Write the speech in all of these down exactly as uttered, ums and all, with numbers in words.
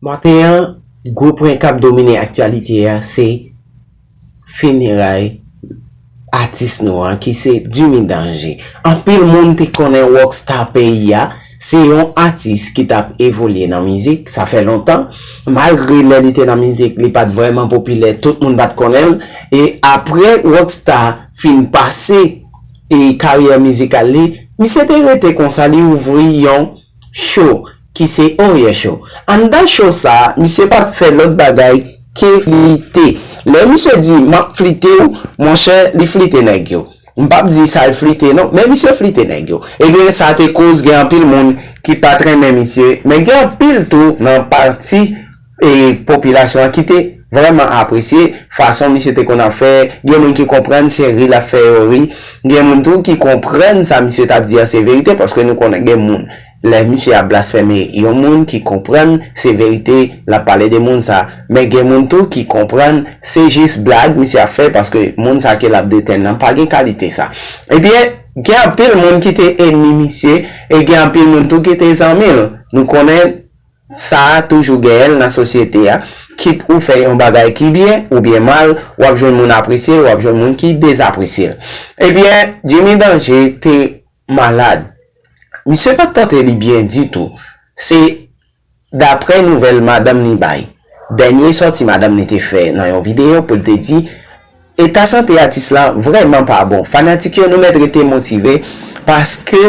Maten an, gwo pwen k ap domine aktyalite a se fineray atis nou an ki se Jimmy Danger. Anpil moun te konnen Rockstar peyi a, se yon atis ki t ap evolye nan mizik, sa fè lontan. Malgre lè li te nan mizik, li pa t vrèman popilè, tout moun pa t konnen l. E apre Rockstar fin pase e karyè mizikal li, misye te rete konsa, li ouvri yon show ki se Oryè Show. Anndan show sa a, misye pa t fè lòt bagay ke flite. Lè misye di, "M ap flite w," monchè, li flite nèg yo. M p ap di sa l flite non, men misye flite nèg yo. Ebyen, sa te koz gen anpil moun ki pa t renmen misye, men gen anpil tou nan pati e popilasyon an ki te vrèman apresye fason misye te konn ap fè. Gen moun ki konprann se ri l ap fè yo ri. Gen moun tou ki konprann sa misye t ap di an se verite, paske nou konnen gen moun, lè misye ap blasfeme yon moun ki konprann se verite l ap pale de moun sa. Men gen moun tou ki konprann se jis blag misye ap fè, paske moun sa ke l ap detenn nan pa gen kalite sa. Ebyen, gen anpil moun ki te enmi misye, e gen anpil moun tou ki te zanmi l. Nou konnen sa a toujou genyen l nan sosyete a. Kit ou fè yon bagay ki byen oubyen mal, w ap jwenn moun apresye l, w ap jwenn moun ki dezapresye l. Ebyen, Jimmy Danger te malad. Misye pa t pote li byen ditou. Se daprè nouvèl madanm li bay. Dènye sòti madanm li te fè nan yon videyo pou l te di, eta sante atis la vrèman pa bon. Fanatik yo, nou mèt rete motive paske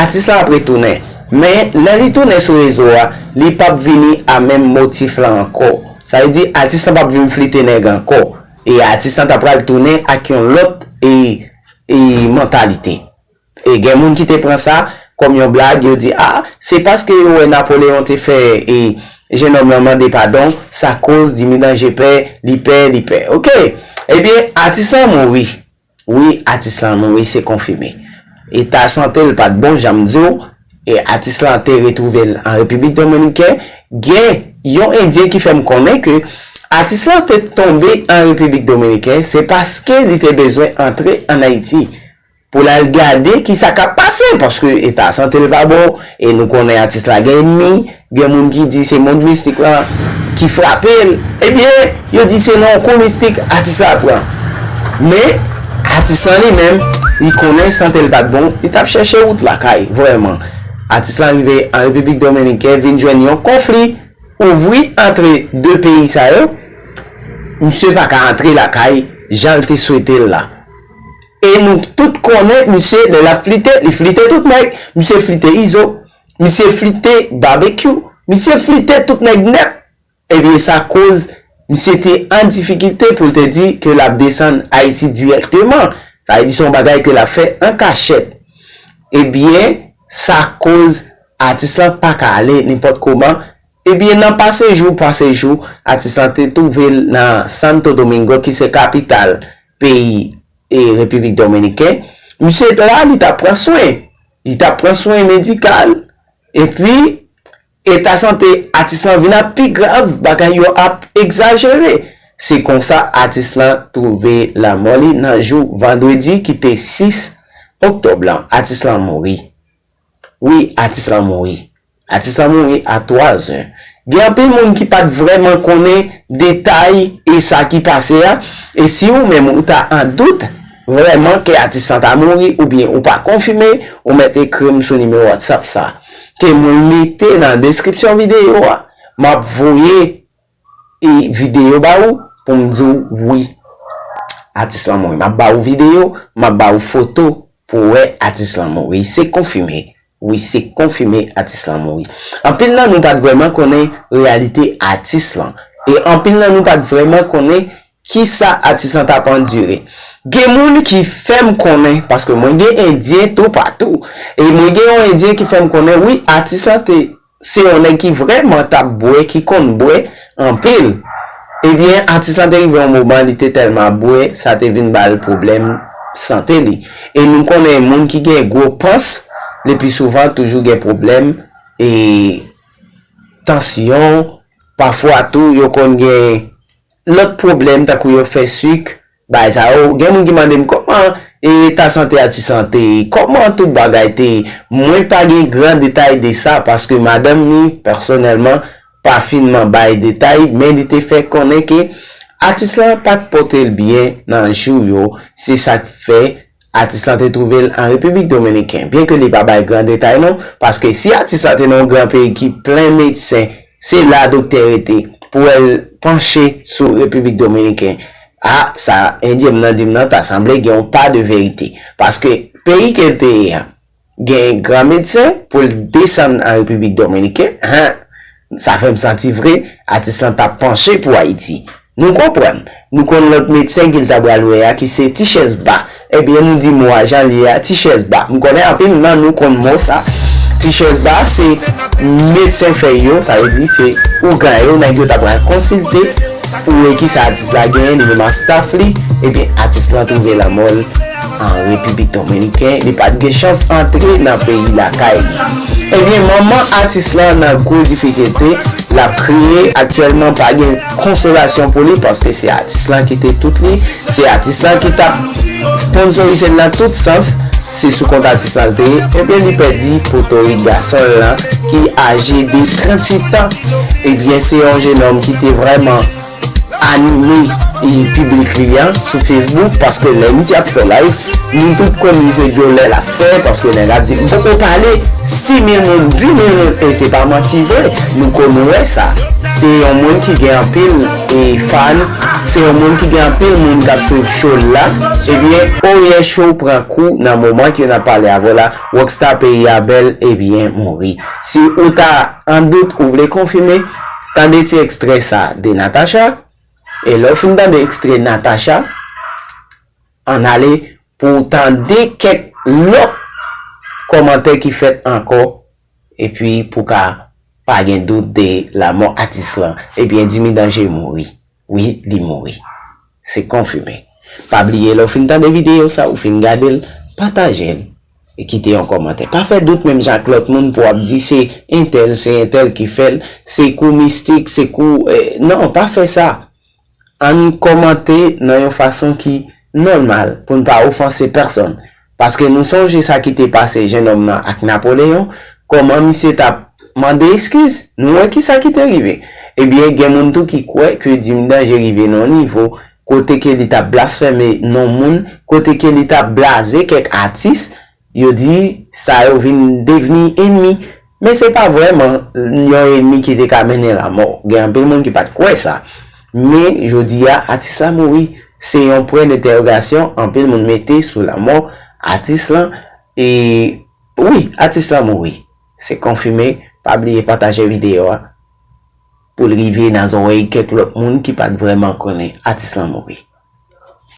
atis la ap retounen. Men, lè li tounen sou rezo a, li p ap vini a menm motif la ankò. Sa vle di, atis la p ap vin flite nèg ankò. E atis la ta pral tounen ak yon lòt e, e mantalite. E gen moun ki te pran sa kòm yon blag, yo di, a, se paske yo wè Napoleyon te fè e jennonm lan mande padon, sa koz Jimmy Danger pè, li pè, li pè. Oke. Ebyen, atis lan mouri. Wi, atis lan mouri, se konfime. Eta sante l pa t bon, jan m di w, e atis lan te retwouve l an Repiblik Dominiken. Gen yon endyen ki fè m konnen ke atis lan te tonbe an Repiblik Dominiken, se paske li te bezwen antre ann Ayiti pou l al gade kisa k ap pase, paske eta sante l pa bon, e nou konnen atis la gen ènmi, gen moun ki di se mond mistik lan ki frape l, ebyen, yo di se nan yon kou mistik atis la pran. Men, atis lan li menm, li konnen sante l pa t bon, li t ap chèche wout lakay, vrèman. Atis lan rive an Repiblik Dominiken, vin jwenn yon konfli, ouvri antre de peyi sa yo, misye pa ka antre lakay, jan l te swete l la. E nou tout konnen misye, lè l ap flite, li flite tout nèg, misye flite Izo, misye flite Babekyou, misye flite tout nèg nèt. Ebyen, sa koz misye te an difikilte pou l te di ke l ap desann Ayiti dirèkteman. Sa vle di se yon bagay ke l ap fè an kachèt. Ebyen, sa koz atis lan pa ka ale nenpòt kòman. Ebyen, nan pase jou, pase jou, atis lan te twouve l nan Santo Domingo, ki se kapital peyi e Repiblik Dominiken. Misye la, li t ap pran swen. Li t ap pran swen medikal. Epi, eta sante atis lan vin ap pi grav, bagay yo ap egzajere. Se konsa atis lan twouve lanmò li nan jou vandredi ki te sis oktòb lan. Atis lan mouri. Wi, atis lan mouri. Atis lan mouri a twa zè. Gen anpil moun ki pa t vrèman konnen detay e sa ki pase a. E si ou menm ou ta an dout vrèman ke atis lan ta mouri oubyen ou pa konfime, ou mèt ekri m sou nimewo WhatsApp sa ke mwen mete nan deskripsyon videyo a. M ap voye e videyo ba ou pou m di w wi, atis lan mouri. M ap ba ou videyo, m ap ba ou foto pou w wè atis lan mouri. Se konfime. Wi, se konfime atis lan mouri. Anpil nan nou pa t vrèman konnen reyalite atis lan. E anpil nan nou pa t vrèman konnen kisa atis lan t ap andire. Gen moun ki fè m konnen, paske mwen gen endyen toupatou. E mwen gen yon endyen ki fè m konnen, wi, atis lan te se yon nèg ki vrèman t ap bwè, ki konn bwè anpil. Ebyen, atis lan te rive yon moman, li te tèlman ap bwè, sa te vin ba l pwoblèm sante li. E nou konnen moun ki gen gwo pans, le pli souvan toujou gen pwoblèm e tansyon, pafwa tou yo konn gen lòt pwoblèm, tankou yo fè sik, bagay sa yo. Gen moun ki mande m kòman eta sante atis lan te ye, kòman tout bagay te ye. Mwen pa gen gran detay de sa, paske madanm li, pèsonèlman, pa finman bay detay, men li te fè konnen ke atis lan pa t pote l byen nan jou yo, se sa k fè atis lan te twouve l an Repiblik Dominiken. Byenke li pa bay gran detay non, paske si atis lan te nan yon gran peyi ki plen medsen, se la doktè rete pou el panche sou Repiblik Dominiken. A, sa endyen m nan di m nan ta sanble gen yon pa de verite. Paske peyi ke l te ye a, gen gran medsen pou l desann an Repiblik Dominiken, hen, sa fè m santi vre, atis lan t ap panche pou Ayiti. Nou konprann, nou konn lòt medsen ke l ta pral wè a ki se Tichèz Ba. Ebyen, nou di mo a jan l ye a, Tichèz Ba. M konnen anpil nan nou konn mo sa. Tichèz Ba se medsen fèy yo, sa vle di se ougan yo, nèg yo ta pral konsilte pou wè kisa atis la genyen, li menm ak staff li, ebyen, atis lan twouve lanmò l an Repiblik Dominiken, li pa t gen chans antre nan peyi lakay li. Ebyen, manman atis lan nan gwo difikilte, l ap kriye, aktyèlman pa gen konsolasyon pou li, paske se atis lan ki te tout li, se atis lan ki t ap sponsorize l nan tout sans, se sou kont atis lan l te ye, ebyen, li pèdi potorik gason l lan, ki aje de tranntuit an. Ebyen, se yon jenòm ki te vrèman anime e piblik li an sou Facebook, paske lè misye ap fè live, nou tout konn li se djòlè l ap fè, paske nèg ap di, "M poko pale, sis mil moun, dis mil moun," e se pa manti vre, nou konn wè sa. Se yon moun ki gen anpil e fan, se yon moun ki gen anpil moun k ap swiv show l la, ebyen, Oryè Show pran kou nan moman ke n ap pale avè w la, Rockstar Peyi a Bèl, ebyen, mouri. Si ou ta an dout, ou vle konfime, tande ti ekstrè sa de Natacha. E lè w fin tande ekstrè Natacha, ann ale pou w tande kèk lòt kòmantè ki fèt ankò, epi pou ka pa gen dout de lamò atis lan. Ebyen, Dimy Danger mouri. Wi, li mouri. Se konfime. Pa bliye, lè w fin tande videyo sa, ou fin gade l, pataje l, e kite yon kòmantè. Pa fè dout menm jan ak lòt moun pou w ap di se entèl, se entèl ki fè l, se kou mistik, se kou, eh, non, pa fè sa. Ann kòmante nan yon fason ki nòmal pou n pa ofanse pèsonn. Paske nou sonje sa ki te pase jennonm nan ak Napoleyon, kòman misye t ap mande eskiz. Nou wè kisa ki te rive. Ebyen, gen moun tou ki kwè ke Dimy Danger rive nan yon nivo kote ke li t ap blasfeme non moun, kote ke li t ap blaze kèk atis, yo di sa yo vin devni enmi. Men se pa vrèman yon enmi ki te ka mennen lamò. Gen anpil moun ki pa t kwè sa. Men jodi a, atis la mouri. Se yon pwen dentèwogasyon anpil moun mete sou lamò atis lan. E wi, atis lan mouri. Se konfime. Pa bliye pataje videyo a pou l rive nan zòrèy kèk lòt moun ki pa t vrèman konnen atis lan mouri.